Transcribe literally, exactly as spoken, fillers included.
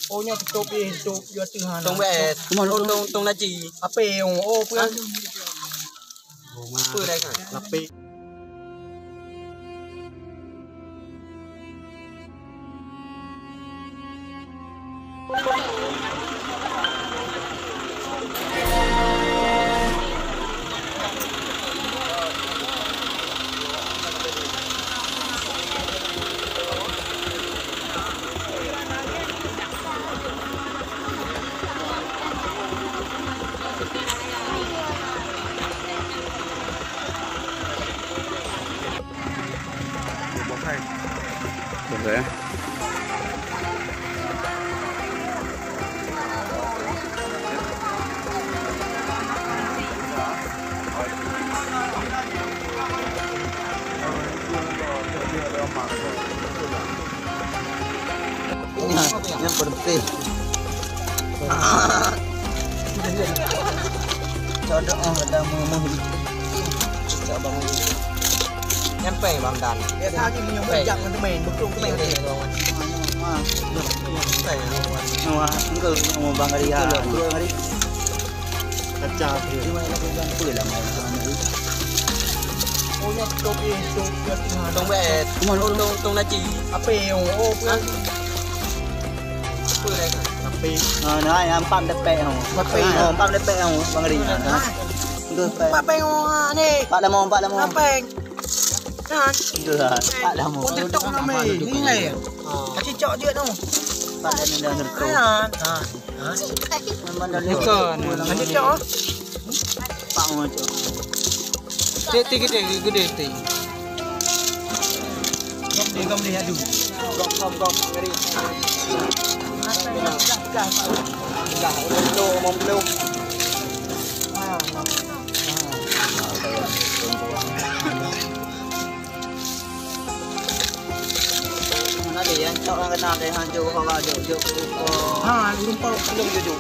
Oh, nyoe tutup, eh, tutup, yo teuh hana. Tong bèe. Kuman, oh, tong, tong laci. Ape, oh, oh, peue? Peue dah kan? Lapis. Boleh. Nyan, nyan peureuté. Codok, oh, ada meuh-meuh. Cok, Bang. Nyan péng, Bang Dan. Biasa lagi meunyoe péng. Bejak ngon teumèe, beutôi teumèe. Péng, Bang. Péng. Wah, enggak, mau Bang Ria. Betul, Bang. Bang Ria. Kaca tu. Cuma nak pegang apa lah, mau sana tu. Oh, nyoe tong, eh, tong, tong bèe. Tong, tong, tong laci. Ape, oh, oh, peue? Ha? Peue dah kan? Ape? Ha, nah, yang empat depek, oh. Ape? Oh, empat depek, oh, Bang Ria. Ha? Nah. Betul, Pak. Empat péng, oh, ha, ni. Empat lama, empat lama. Empat péng. Nah. Betul, Pak. Empat lama. Oh, TikTok nama ni. Ni ngai ya? Ha. Kacicok je tu. Empat lama dah ngerti. Ha. Ha. Memang dah Bukan. Lanjut, cok, ah. Pak mau, cok. Tik, tik, gede, gede, tik. Gom deh, gom deh, aduh. Gom, gom, gom, ngeri. Pegang, pegang. Pegang, untuk lima puluh. Ah. Mana dia yang cok orang kenal dia, ha, jok, ha, jok, jok. Ha, lumpur. Belum jujur.